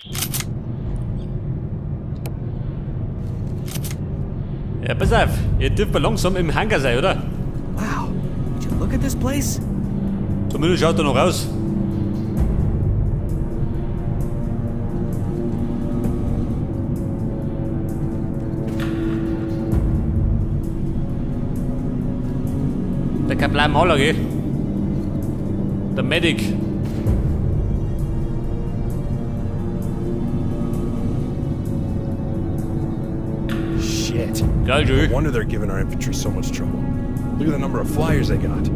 Ja, pass auf, ihr dürft mal langsam im Hangar sein, oder? Wow, did you look at this place? Zumindest schaut er noch aus. Der Kaplan Mahler, gell? Der Medic. Shit. Geil, No Joe. wonder they're giving our infantry so much trouble. Look at the number of flyers they got.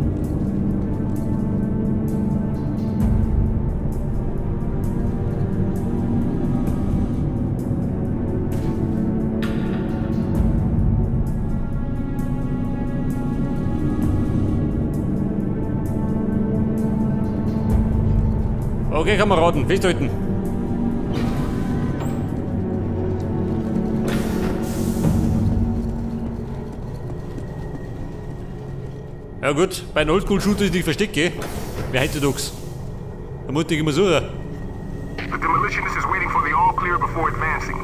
Okay, Kameraden, festhalten. Ja gut, bei einem Oldschool-Shooter ist nicht versteckt, gell? Wer heutzutage? Da muss ich immer suchen. The demolitionist is waiting for the all clear before advancing.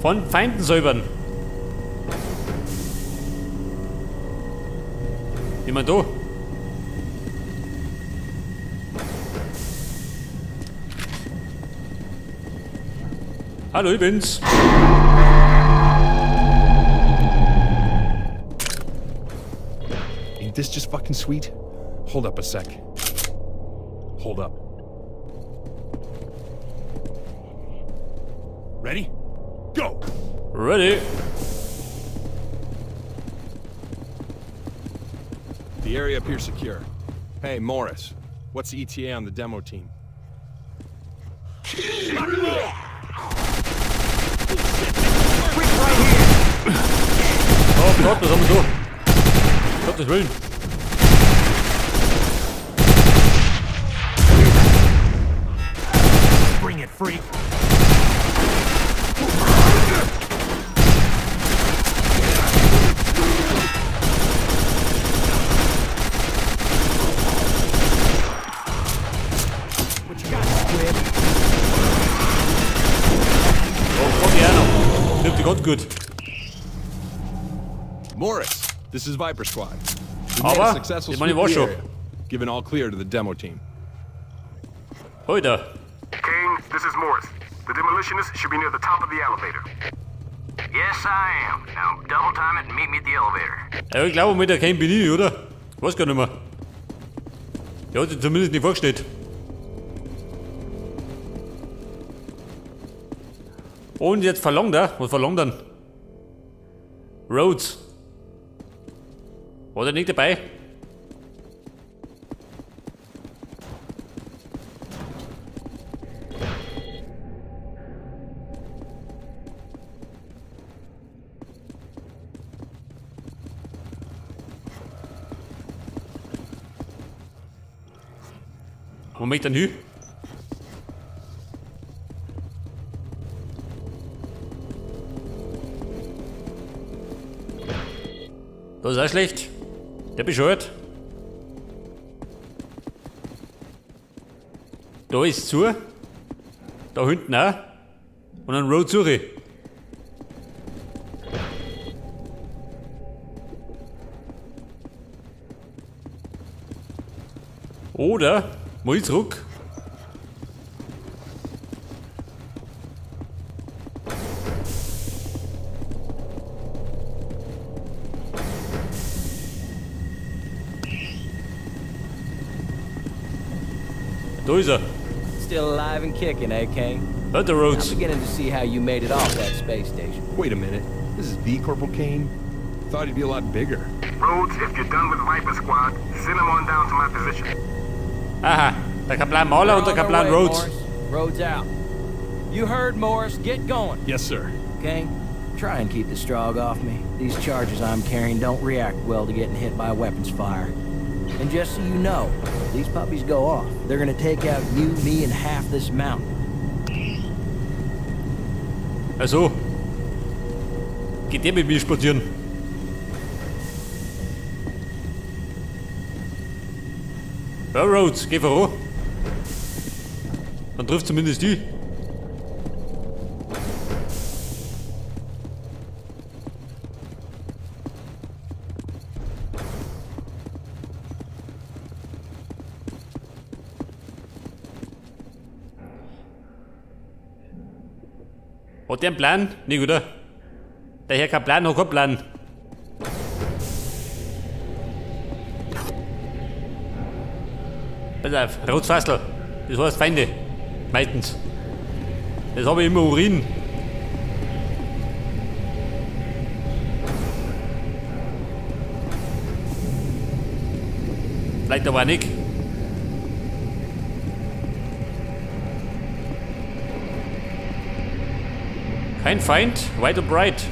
Von Feinden säubern. Jemand da? Hallo, ich bin's. Ain't this just fucking sweet? Hold up a sec. Hold up. Ready? Go! Ready. The area appears secure. Hey, Morris, what's the ETA on the demo team? Oh Gott, was haben wir da? Gottes Willen. Bring it, freak. What you got, squid? Oh Gott, ja noch. Trifft die Gott gut. Morris, this is Viper Squad. We made a Aber, successful ich meine, sweep of war the schon. area. Given all clear to the demo team. Heute. Kane, this is Morris. The demolitionist should be near the top of the elevator. Yes, I am. Now, double time it and meet me at the elevator. Ja, ich glaube, mit der Kane bin ich, oder? Ich weiß gar nicht mehr. Der hat sich zumindest nicht vorgestellt. Und jetzt verlangt er. Was verlangt er? Rhodes. War der nicht dabei? Wo möchte ich denn hin? Das ist auch schlecht. Der bescheuert. Da ist zu. Da hinten auch. Und dann Road suche. Oder muss ich zurück? Da ist er. Still alive and kicking, Kane? Hört der Rhodes. I'm beginning to see how you made it off that space station. Wait a minute. This is the Corporal Kane? Thought he'd be a lot bigger. Rhodes, if you're done with Viper Squad, send him on down to my position. Aha, der Kaplan Mahler und der They're on Kaplan their way, Rhodes. Morris. Rhodes out. You heard, Morris. Get going. Yes, sir. Kane, try and keep the Strogg off me. These charges I'm carrying don't react well to getting hit by weapons fire. And just so you know, if these puppies go off, they're going to take out you, me, and half this mountain. Also, geht der mit mir spazieren? Ja, Rhodes, geh voran. Dann trifft zumindest die. Hat der einen Plan? Nicht, oder? Der Herr keinen Plan, hat keinen Plan. Pass auf, Rotzfassel. Das heißt Feinde. Meistens. Das habe ich immer Urin. Vielleicht aber auch nicht. Kein Feind, wide and bright.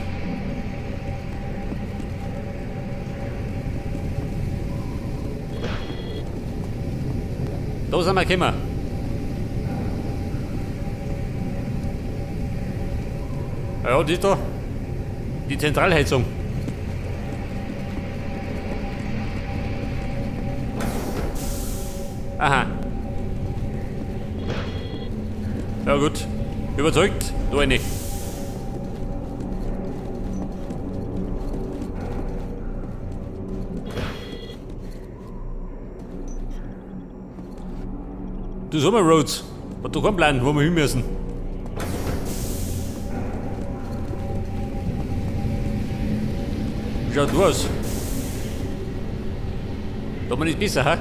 Da sind wir gekommen. Ja, die da. Die Zentralheizung. Aha. Ja gut. Überzeugt? Da eine. Du sag mal, Rhodes, hat doch keinen Plan, wo wir hin müssen. Wie schaut du aus? Da man nicht besser, ha?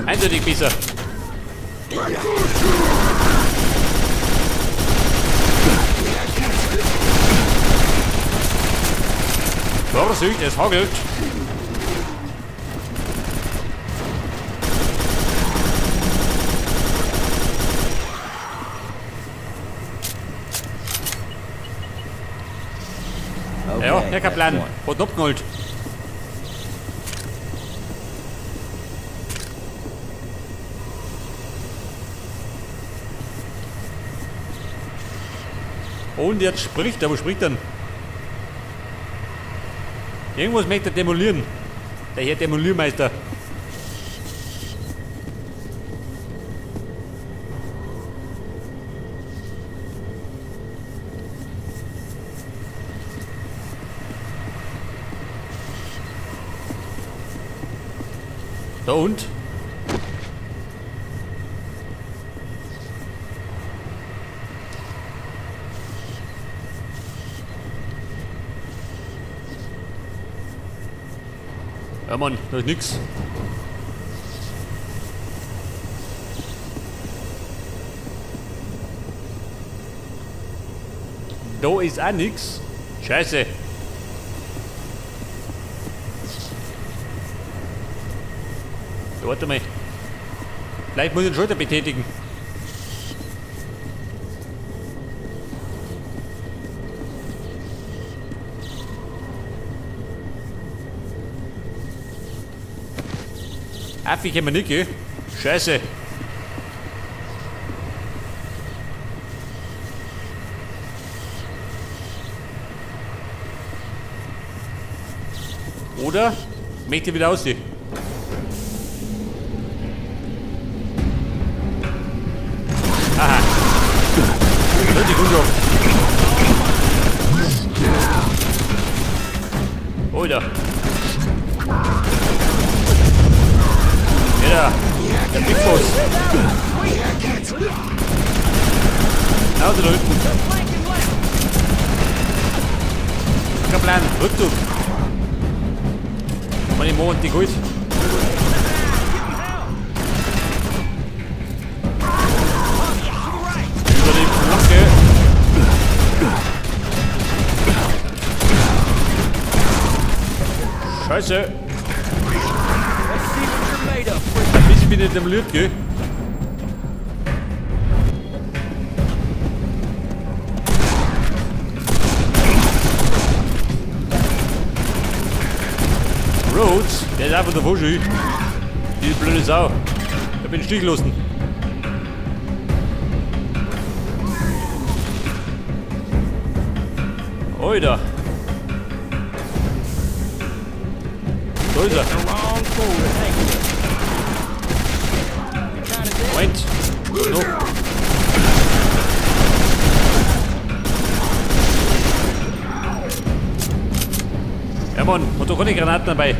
Eindeutig besser. Vorsicht, es hagelt. Ja, Herr Kaplan, hat abgeholt. Und jetzt spricht er, wo spricht er denn? Irgendwas möchte er demolieren. Der Herr Demoliermeister. Da und? Ja Mann, da ist nix. Da ist auch nix. Scheiße. Warte mal. Vielleicht muss ich den Schalter betätigen. Affi können wir nicht, gell? Scheiße. Oder möchte ich wieder aussehen? Aha. Die Kundschaft. Alter. Ja, der Big Boss. Genau da hinten. Kein Plan, Rückzug. Meine Mond, die gut. Über die Flanke. Scheiße. Ein bisschen bin ich demoliert, gell? Rhodes, der ist einfach davor schon. Die blöde Sau. Ich bin Stich gelassen. Alter. Da ist er. Moment. Noch. Ja Mann, hat doch keine Granaten dabei.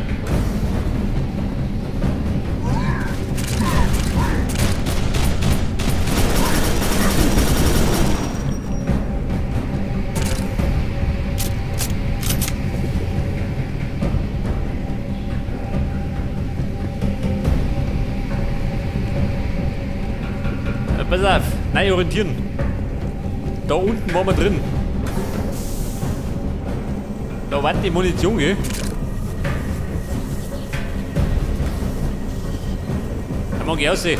Pass auf, neu orientieren. Da unten waren wir drin. Da war die Munition, gell? Da mag ich aussehen.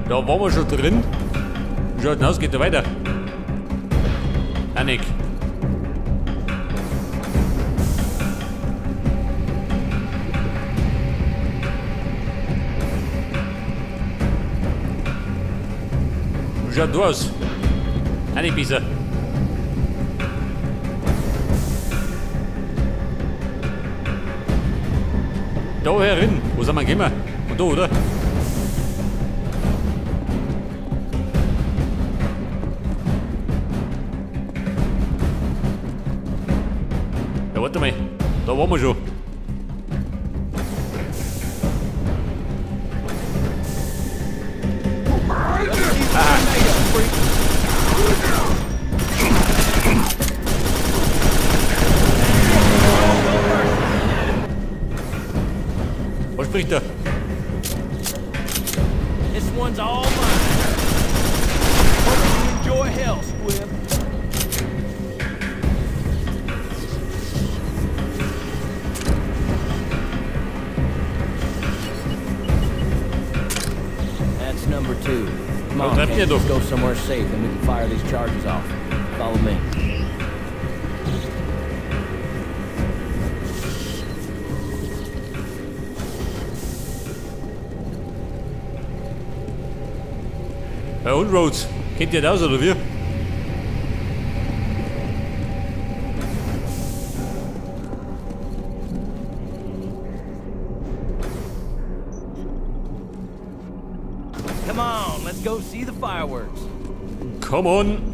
Da waren wir schon drin. Wie schaut denn aus? Geht da weiter? Anik. Wie schaut du aus? Eine Pizza. Da herin. Wo sind wir gekommen? Von da, oder? Ja, warte mal. Da waren wir schon. Aha. Was spricht er? This one's all mine. Hope you enjoy hell, Squib. That's number 2. Come on, Kane, let's go somewhere safe and we can fire these charges off. Follow me. Ja, und Rhodes, kennt ihr das oder wie? Come on, let's go see the fireworks. Come on.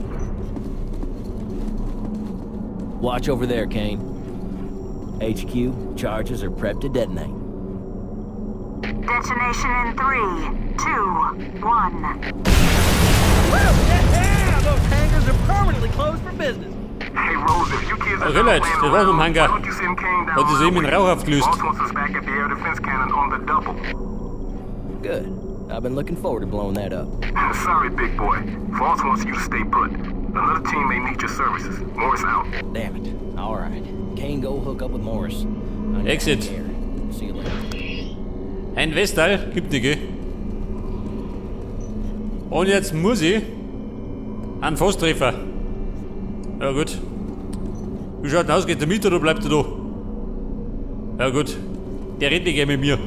Watch over there, Kane. HQ, charges are prepped to detonate. Detonation in 3, 2, 1. Woo! Yeah! Those hangars are permanently closed for business. Hey Rose, if you kids are Okay, Leute, das war's mit dem Hangar. why don't you send Kane down Hat sich eben in my way? Rauch aufgelöst. Voss wants us back at the air defense cannon on the double. Good. I've been looking forward to blowing that up. Sorry, big boy. Voss wants you to stay put. Another team may need your services. Morris out. Damn it. All right. Kane, go hook up with Morris. I need Exit. to See you later. Ein Westteil gibt nicht, gell? Und jetzt muss ich einen Fosstreffer. Ja gut. Wie schaut denn aus? Geht der mit oder bleibt er da? Ja gut. Der redet nicht mit mir.